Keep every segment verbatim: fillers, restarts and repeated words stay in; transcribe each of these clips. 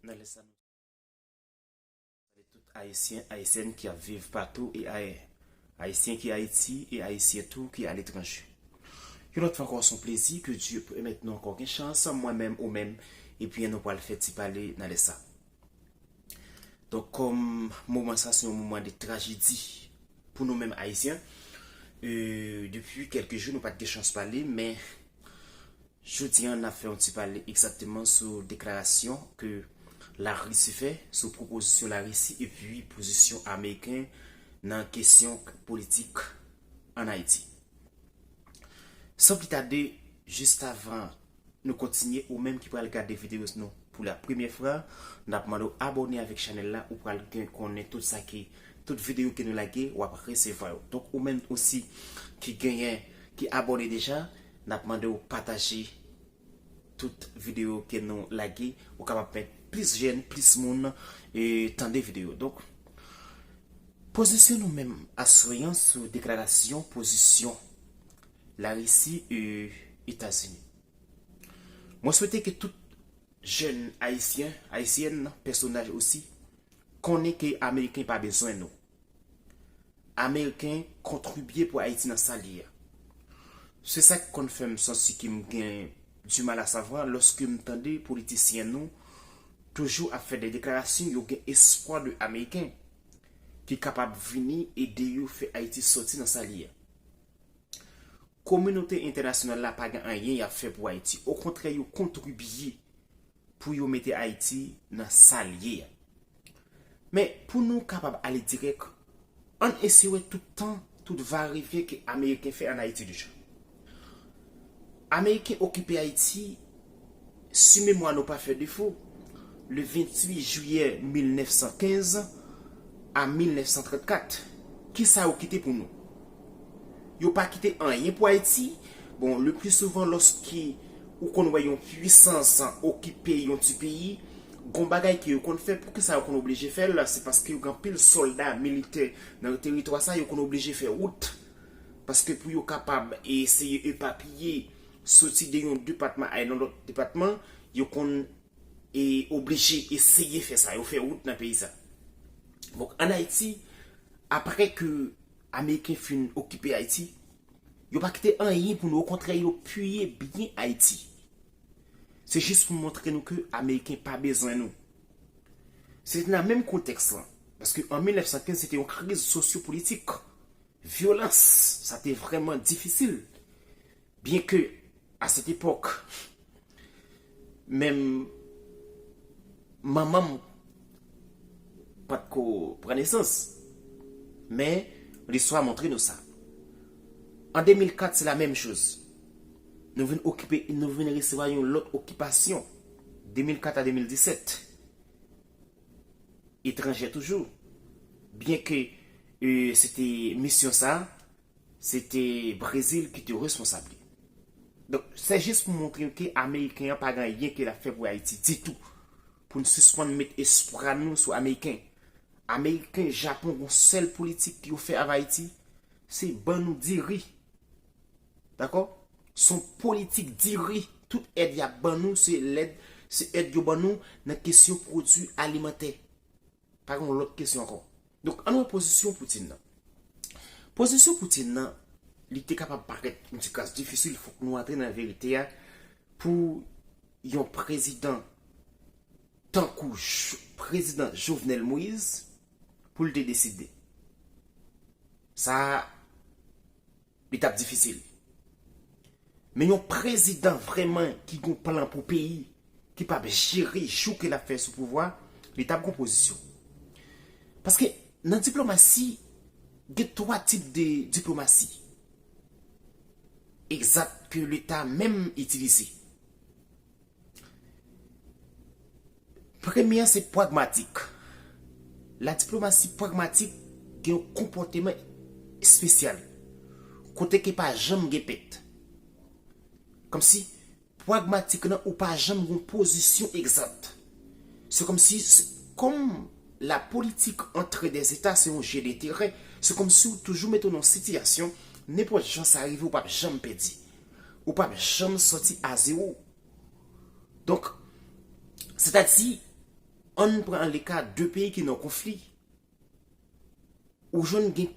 Nan lè sa nou salye tout Ayisyen, Ayisyèn ki ap viv patou e ay- Ayisyen ki Ayiti e Ayisyen tou ki aletranje. Yon lòt fwa ankò, se yon plezi ke Dye pèmèt nou ankò gen chans, mwen menm, ou menm, epi nou pral fè ti pale nan lè sa. Donk, kòm moman sa se yon moman de trajedi pou nou menm Ayisyen, e, depi kèlke jou nou pa t gen chans pale, men jodi a n ap fè yon ti pale egzakteman sou deklarasyon ke Larisi fè, sou pwopozisyon Larisi epi pozisyon Ameriken nan kesyon politik ann Ayiti. San pli tade, jis avan nou kontinye, ou menm ki pral gade videyo nou pou la premyè fwa, n ap mande w abòne avèk chanèl la, ou pral gen konnen tout sa ki, tout videyo ke nou lage, w ap resevwa yo. Donk, ou menm osi ki genyen, ki abòne deja, n ap mande w pataje tout videyo ke nou lage, ou kapab fè plis jèn, plis moun, e, tande videyo. Donk, pozisyon nou menm aswè a sou deklarasyon pozisyon Larisi e Etazini. Mwen swete ke tout jèn Ayisyen, Ayisyèn, pèsonaj osi, konnen ke Ameriken pa bezwen nou. Ameriken kontribye pou Ayiti nan sa l ye a. Se sa k konn fè m santi ke m gen du mal à savoir lòske m tande politisyen nou toujou ap fè de deklarasyon, yo gen espwa de Ameriken ki kapab vini ede yo fè Ayiti sòti nan sa l ye a. Kominote entènasyonal la pa gen anyen y ap fè pou Ayiti. Okontrè, yo kontribye pou yo mete Ayiti nan sa l ye a. Men, pou nou kapab ale dirèk, ann eseye wè tout tan, tout va e vyen ke Ameriken fè ann Ayiti deja. Ameriken okipe Ayiti, si memwa nou pa fè defo, le venntuit jiyè mil nèf san kenz a mil nèf san trannkat. Kisa yo kite pou nou? Yo pa kite anyen pou Ayiti. Bon, le pli souvan, lòske ou konn wè yon pwisans okipe yon ti peyi, gon bagay ke yo konn fè, poukisa yo konn oblije fè l? Se paske yo gen anpil sòlda, militè nan teritwa sa, yo konn oblije fè wout. Paske pou yo kapab eseye epapiye, soti de yon depatman al nan lòt depatman, yo konn e oblije eseye fè sa, yo fè wout nan peyi sa. Donk, ann Ayiti, apre ke Ameriken fin okipe Ayiti, yo pa kite anyen pou nou, okontrè, yo piye byen Ayiti. Se jis pou montre nou ke Ameriken pa bezwen nou. Se te nan menm kontèks lan, paske an mil nèf san kenz, se te yon kriz sosyopolitik. Vyolans, sa te vrèman difisil. Byenke, a sèt epòk, menm manman m pa t ko pran nesans. Men, listwa montre nou sa. An de mil kat, se la menm choz. Nou vin okipe, nou vin resevwa yon lòt okipasyon. De mil kat a de mil disèt. Etranjè toujou. Byenke, e, se te misyon sa, se te Brezil ki te responsab li. Donk, se jis pou montre ke Ameriken an pa gen anyen ke l ap fè pou Ayiti ditou. Pou n sispann met espwa nou sou Ameriken. Ameriken, Japon, gon sèl politik yo fè avè Ayiti, se ban nou diri. Dakò? Se yon politik diri. Tout èd y ap ban nou, se lèd, se èd yo ban nou nan kesyon pwodui alimantè. Pa gen yon lòt kesyon ankò. Donk, ann wè pozisyon Poutine nan. Pozisyon Poutine nan, li te kapab parèt yon ti kras difisil, fòk nou antre nan verite a, pou yon prezidan tankou J- prezidan Jovenel Moïse, pou l te deside. Sa, li t ap difisil. Men yon prezidan vrèman ki gon plan pou peyi, ki p ap jere jou ke l ap fè sou pouvwa, li t ap gon pozisyon. Paske nan diplomasi, gen twa tip de diplomasi egzat ke Leta menm itilize. Premye an se pragmatik. La diplomasi pragmatik gen yon konpòteman espesyal, kote ke pa janm gen pèt. Kòmsi pragmatik lan, ou pa janm gen yon pozisyon egzat. Se kòmsi, se- kòm la politik entre des États se yon jeu d'intérêt, se kòmsi ou toujou mete w nan yon sitiyasyon, nenpòt jan sa rive, ou p ap janm pèdi. Ou p ap janm sòti a zewo. Donk, sètadi, Ann pran le ka de peyi ki nan konfli. Ou jwenn gen,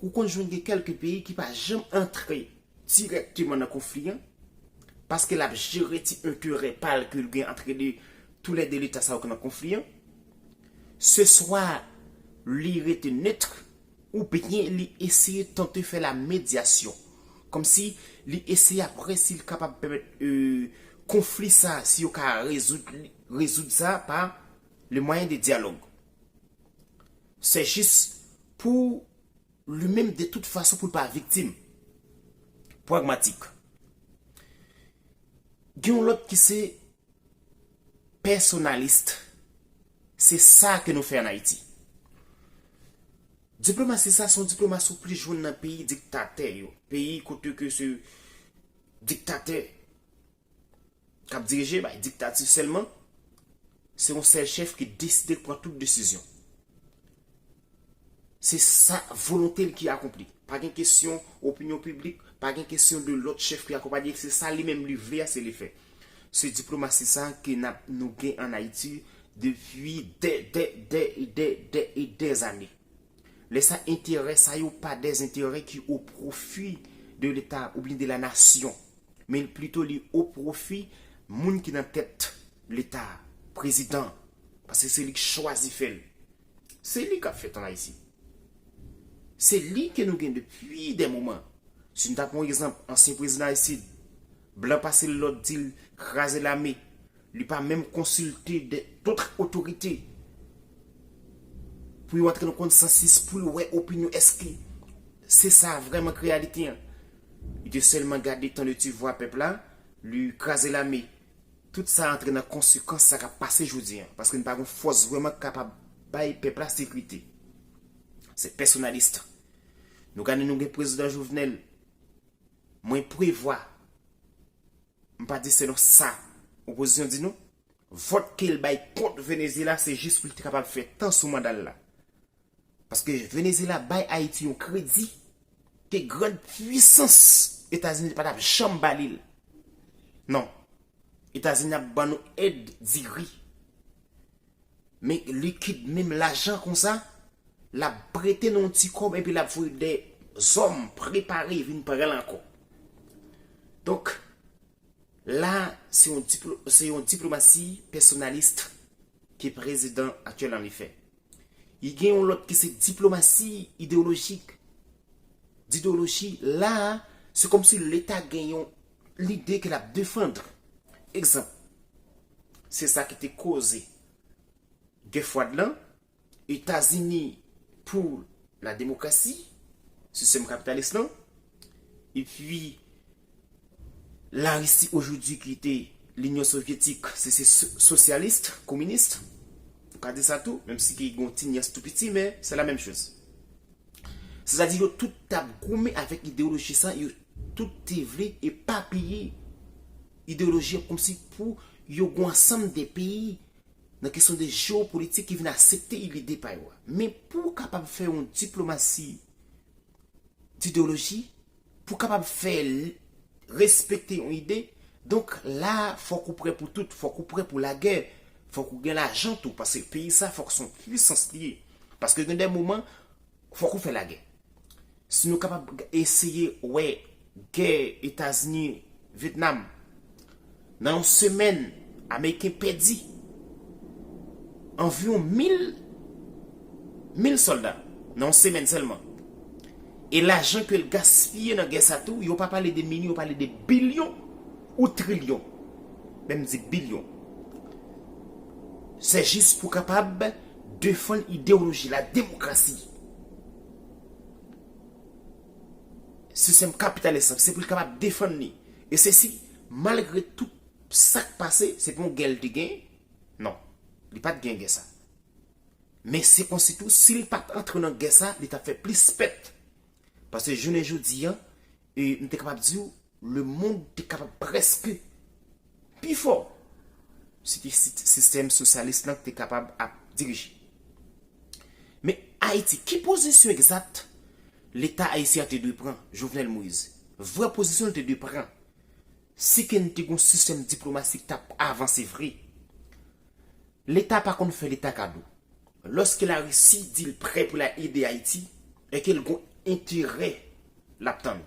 ou konn jwenn gen kèlke peyi ki pa janm antre dirèkteman nan konfli an, paske l ap jere ti enterè pa l ke l gen antre de toulède leta sa yo ki nan konfli an. Se swa li rete nèt, oubyen li eseye tante fè la medyasyon. Kòmsi li eseye apre si l kapab pèmèt, euh, konfli sa, si yo ka rezoud, rezoud sa pa le mwayen de dyalòg. Se jis pou li menm de tout fason pou l pa viktim. Pragmatik. Gen yon lòt ki se pèsonalis. Se sa ke nou fè an Ayiti. Diplomasi sa se yon diplomasi ou plis jwenn nan peyi diktatè yo. Peyi kote ke se diktatè k ap dirije, bay diktati sèlman, se yon sèl chèf ki deside k pran tout desizyon. Se sa, volonte l ki akonpli. Pa gen kesyon opinyon piblik, pa gen kesyon de lòt chèf ki akonpanye l, se sa li menm li vle a, se li fè. Se diplomasi sa ke n ap, nou gen an Ayiti depi dè, dè, dè, dè, dè, e dè zane. Lè sa, enterè sa yo pa dè enterè ki o pwofi de Leta oubyen de la nasyon, men plito li o pwofi moun ki nan tèt Leta, prezidan, paske se li k chwazi fè l. Se li k ap fèt an Ayiti. Se li ke nou gen depi dè moman. Si n ta pran yon egzanp, ansyen prezidan Aristide, blan pase l lòd, di l kraze lame, li pa menm konsilte de, dòt otorite pou yo antre nan konsansis, pou l wè opinyon, èske se sa vrèman k reyalite an. Li te sèlman gade tan de ti vwa pèp la, li kraze lame. Tout sa antre nan konsekans sa k ap pase jodi an, paske n pa gen fòs vrèman k kapab bay pèp la sekirite. Se pèsonalis. Nou gade, nou gen prezidan Jovenel, mwen prevwa, m pa di selon sa opozisyon di nou, vòt ke l bay kont Venezyela se jis pou l te kapab fè tan sou manda l la. Paske Venezyela bay Ayiti yon kredi ke grann pwisans Etazini pa t ap janm ba li l. Non. Etazini ap ban nou èd diri. Men likid, menm lajan konsa, l ap prete nou yon ti kòb epi l ap voye de zòm prepare vin pran l ankò. Donk, la, se yon diplo-, se yon diplomasi pèsonalis ke prezidan aktyèl la li fè. Li gen yon lòt ki se diplomasi ideyolojik. Ideyoloji la, se kòmsi Leta gen yon lide ke l ap defann. Egzanp, se sa ki te koze gè fwad lan, Etazini pou la demokrasi, sistèm kapitalis lan, epi Larisi ojodi ki te Linyon Sovyetik, se, se so-, sosyalis, kominis, ou ka di sa tou, menm si ki gen yon ti nyans tou piti, men se la menm choz. Sètadi yo tout t ap goumen avèk ideyoloji sa, yo tout te vle epapiye ideyoloji an kòmsi pou yo gen yon ansanm de peyi nan kesyon de jewopolitik ki vin aksepte lide pa yo a. Men pou w kapab fè yon diplomasi dideyoloji, pou w kapab fè l respekte yon ide, donk la, fòk ou prè pou tout, fòk ou prè pou lagè, fòk ou gen lajan tou, paske peyi sa, fòk se yon pwisans li ye. Paske gen de moman, fòk ou fè lagè. Si nou kapab eseye wè gè Etazini, Vyetnam, nan yon semèn, Ameriken pèdi anviwon mil, mil sòlda nan yon semèn sèlman. E lajan ke l gaspiye nan gè sa tou, yo pa pale de milyon, yo pale de bilyon ou trilyon. Menm di bilyon. Se jis pou kapab defann ideyoloji la demokrasi. Sistèm kapitalis la, se pou l kapab defann li. E se si, malgre tout sa k pase, se pa yon gè l te gen. Non, li pa t gen gè sa. Men se kòmsi tou, si l pa t antre nan gè sa, li t ap fè plis pèt. Paske jounen jodi a, e, m te kapab di w, lemonn te kapab prèske pi fò si te si-, sistèm sosyalis lan te kapab ap dirije. Men Ayiti, ki pozisyon egzat Leta ayisyen an te dwe pran, Jovenel Moïse? Vrè pozisyon l te dwe pran, si ke n te gen yon sistèm diplomasi k t ap avanse vre, Leta pa konn fè Leta kado. Lòske Larisi di l prè pou l al ede Ayiti, e ke l gon enterè l ap tann.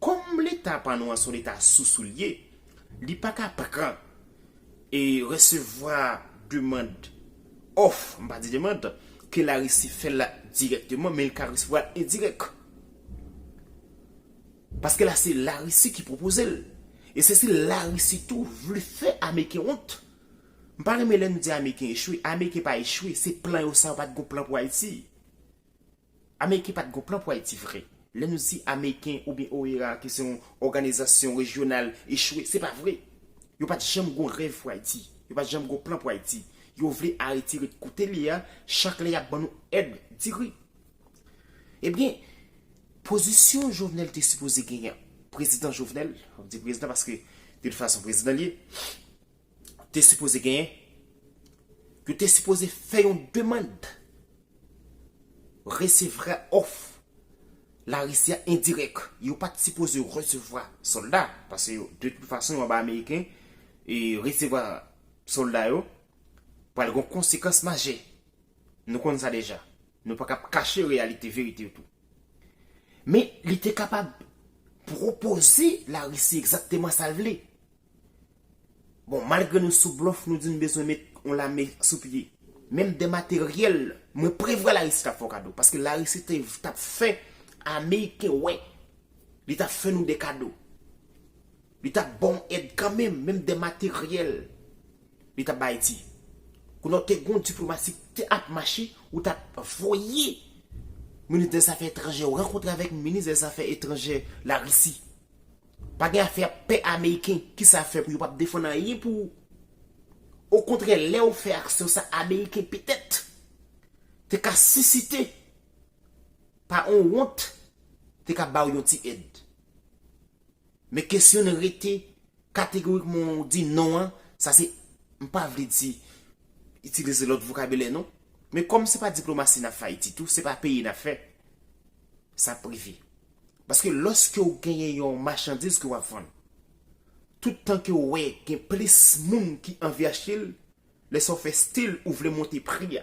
Kòm Leta pa nou an se yon Leta sousou l ye, li pa ka pran e resevwa demann, òf, m pa di demann, ke Larisi fè l la dirèkteman, men l ka resevwa l endirèk. Paske la se Larisi ki pwopoze l. E se si Larisi tou vle fè Ameriken wont. M pa renmen lè nou di Ameriken echwe. Ameriken pa echwe. Se plan yo sa yo pa t gon plan pou Ayiti. Ameriken pa t gon plan pou Ayiti vre. Lè nou di Ameriken oubyen OEA ki se yon òganizasyon rejyonal echwe, se pa vre. Yo pa t janm gon rèv pou Ayiti. Yo pa t janm gon plan pou Ayiti. Yo vle Ayiti ret kote l ye a, chak lè y ap ban nou èd diri. Ebyen, pozisyon Jovenel te sipoze genyen. Prezidan Jovenel, m di prezidan paske de tout fason prezidan l ye, te sipoze genyen, yo te sipoze fè yon demann resevwa òf Larisi a endirèk. Yo pa t sipoze resevwa sòlda, paske yo, de tout fason, yo anba Ameriken, e resevwa sòlda yo pral gon konsekans majè. Nou konn sa deja. Nou pa kab kache reyalite, verite yo tou. Men li te kapab pwopoze Larisi egzakteman sa l vle. Bon, malgre nou sou blòf, nou di n bezwen met yon lame sou pye. Menm de materyèl, mwen prevwa Larisi t ap fè w kado. Paske Larisi te, t ap fè Ameriken wè. Li t ap fè nou de kado. Li t ap ba w èd kanmenm, menm de materyèl. Li t ap ba Ayiti. Kounye a w te gon diplomasi ki te ap mache, ou t ap voye minis dè zafè etranjè, ou rankontre avèk minis dè zafè etranjè Larisi. Pa gen afè ap pè Ameriken, kisa ap fè pou yo p ap defann anyen pou ou. Okontrè, lè w fè aksyon sa, Ameriken petèt te ka sisite pa on wont, te ka ba w yon ti èd. Men kesyon n rete kategorikman w di non an, sa se, m pa vle di, itilize lòt vokabilè non. Men kòm se pa diplomasi n ap fè Ayiti tou, se pa peyi n ap fè, sa prive. Paske lòske w genyen yon machandiz ke w ap vann, tout tan ke w wè gen plis moun ki anvi achte l, lè sa w fè stil ou vle monte pri a.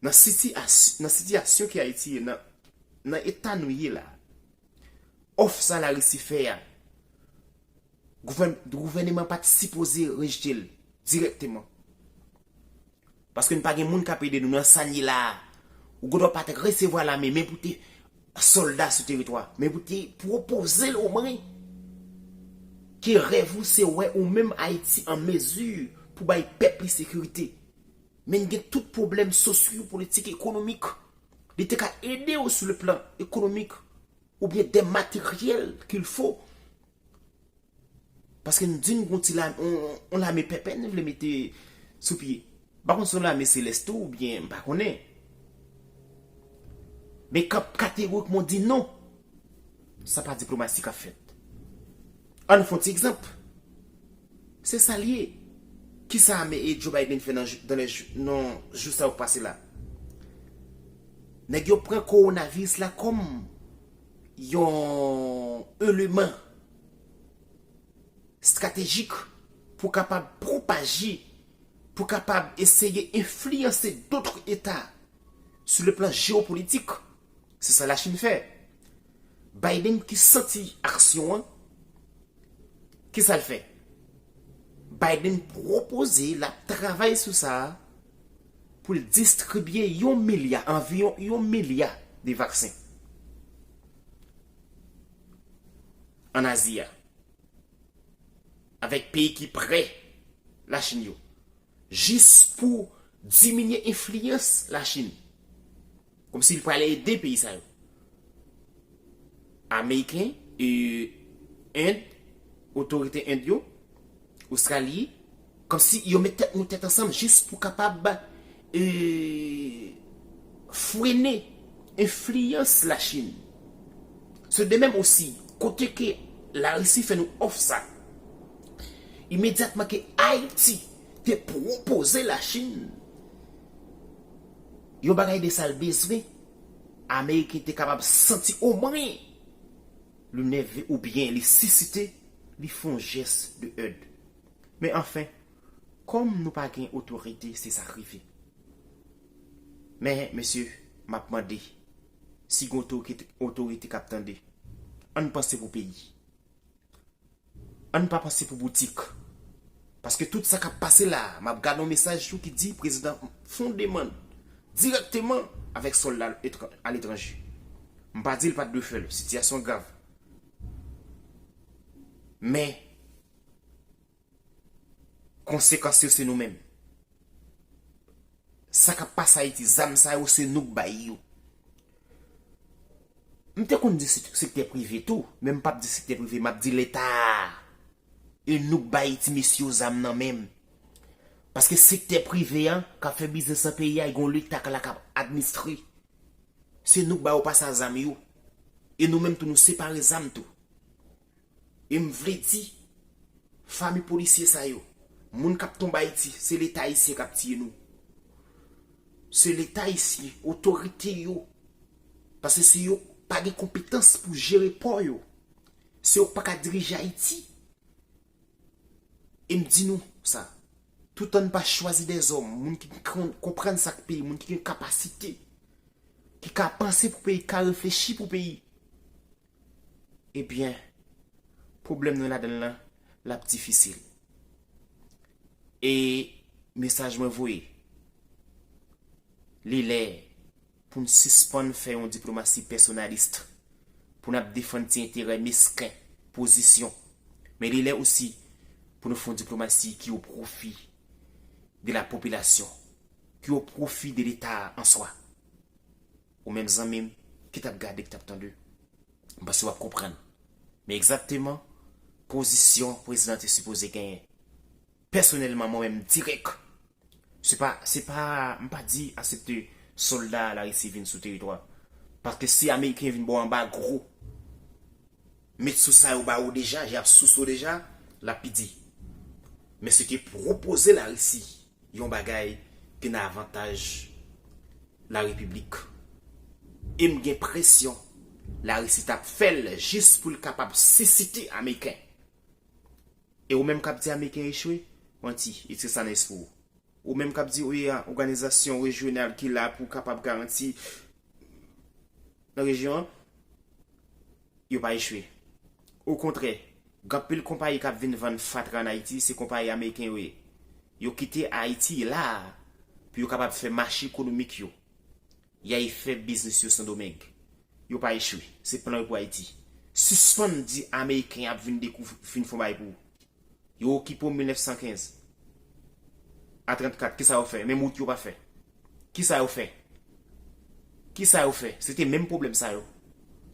Nan sitiyas-, nan sitiyasyon ke Ayiti ye, nan, nan eta nou ye la, òf sa Larisi fè a, gouvèn-, gouvèneman pa t sipoze rejte l dirèkteman. Paske n pa gen moun k ap ede nou nan sa n ye la a. Ou gendwa pa t resevwa lame, men pou te sòlda sou teritwa, men pou te pwopoze l omwen. Ke rèv ou se wè ou menm Ayiti an mezi pou bay pèp li sekirite. Men n gen tout pwoblèm sosyo, politik, ekonomik. Li te ka ede w sou le plan ekonomik oubyen de materyèl qu'il faut. Paske n di n gon ti lame, on, on lame pèpè n vle mete sou pye. M pa konn si yon lame selès tou oubyen m pa konnen. Men k ap kategorikman di non. Sa pa diplomasi k ap fèt. Ann fè yon ti egzanp. Se sa l ye. Kisa ame e Joe Biden fè nan jou, nan lè jou, nan jou sa yo k pase la? Nèg yo pran kowonaviris la kòm yon eleman estratejik pou kapab pwopaje, pou kapab eseye enfliyanse dòt eta sou le plan jewopolitik. Se sa Lachin fè. Biden ki santi aksyon an, kisa l fè? Biden pwopoze l ap travay sou sa a pou l distribye yon milya, anviwon yon milya de vaksen ann Azi a, avèk peyi ki prè Lachin yo, jis pou diminye enfliyans Lachin. Kòmsi li pral ede peyi sa yo. Ameriken, e, End, otorite End yo, Ostrali, kòmsi yo met tèt nou tèt ansanm jis pou kapab, e, frene enfliyans Lachin. Se de menm osi, kote ke Larisi fè nou òf sa, imedyatman ke Ayiti te pwopoze Lachin yon bagay de sa l bezwen, Ameriken te kapab santi omwen li nève oubyen li sisite, li fè yon jès de èd. Men anfen, Kòm nou pa gen otorite, se sa k rive. Men, mesye, m ap mande, si gen otorite, otorite k ap tande, ann panse pou peyi. Ann pa panse pou boutik. Paske tout sa k ap pase la, m ap gade yon mesaj tou ki di prezidan fè yon demann dirèkteman avèk sòlda etran-, aletranje. M pa di l pa t dwe fè l, sitiyasyon grav. Men, konsekans yo se nou menm. Sa k ap pase Ayiti, zam sa yo se nou k bay yo. M te konn di se-, sektè prive tou, men m p ap di sektè prive, m ap di Leta. E nou k bay ti mesye yo zam nan men. Paske sektè prive an k ap fè biznis nan peyi a, e gen yon Leta k la k ap administre. Se nou k ba yo pasa zam yo. E nou menm tou nou separe zam tou. E m vle di, fanmi polisye sa yo, moun k ap tonbe Ayiti, se Leta ayisyen k ap tiye nou. Se Leta ayisyen, otorite yo. Paske se yo k pa gen konpetans pou jere pò yo. Se yo k pa ka dirije Ayiti. E m di nou sa, toutan n pa chwazi dèzòm, moun ki kon-, konprann sa k peyi, moun ki gen kapasite, ki ka panse pou peyi, ki ka reflechi pou peyi, ebyen, pwoblèm nou ladan l lan, l ap difisil. E mesaj mwen voye, li lè pou n sispann fè yon diplomasi pèsonalis, pou n ap defann ti enterè mesken, pozisyon. Men li lè osi pou nou fè yon diplomasi ki o pwofi de la popilasyon, ki o pwofi de Leta an swa. Ou menm zanmi m, ki t ap gade, ki t ap tande, m panse w ap konprann. Men egzakteman, pozisyon prezidan te sipoze genyen. Pèsonèlman, mwen menm, dirèk, se pa, se pa, m pa di aksepte sòlda Larisi vin sou teritwa. Paske si Ameriken vin ba w anbagwo, met sou sa yo ba w deja, y ap souse w deja, l ap pi di. Men se te pwopoze Larisi yon bagay ki nan avantaj Larepiblik. E m gen presyon Larisi t ap fè l jis pou l kapab sisite Ameriken. E ou menm k ap di Ameriken echwe, manti, e se sa nan espri w. Ou menm k ap di, wi, a, òganizasyon rejyonal ki la pou kapab garanti nan rejyon an, yo pa echwe. Okontrè, gen anpil konpayi k ap vin vann fatra ann Ayiti, se konpayi ameriken yo ye. Yo kite Ayiti la a pou yo kapab fè mache ekonomik yo. Y al fè biznis yo Sendomeng. Yo pa echwe. Se plan yo pou Ayiti. Sispann di Ameriken ap vin dekouv-, vin fè yon bagay pou ou. Yo okipe w mil nèf san kenz a trannkat, kisa yo fè? Menm wout yo pa fè. Kisa yo fè? Kisa yo fè? Se te menm pwoblèm sa yo.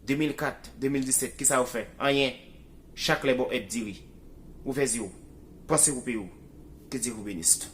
De mil kat, de mil disèt, kisa yo fè? Anyen. Chak lè ba w èd diri. Ouvè zye w. Panse pou peyi w. Que Dieu vous bénisse.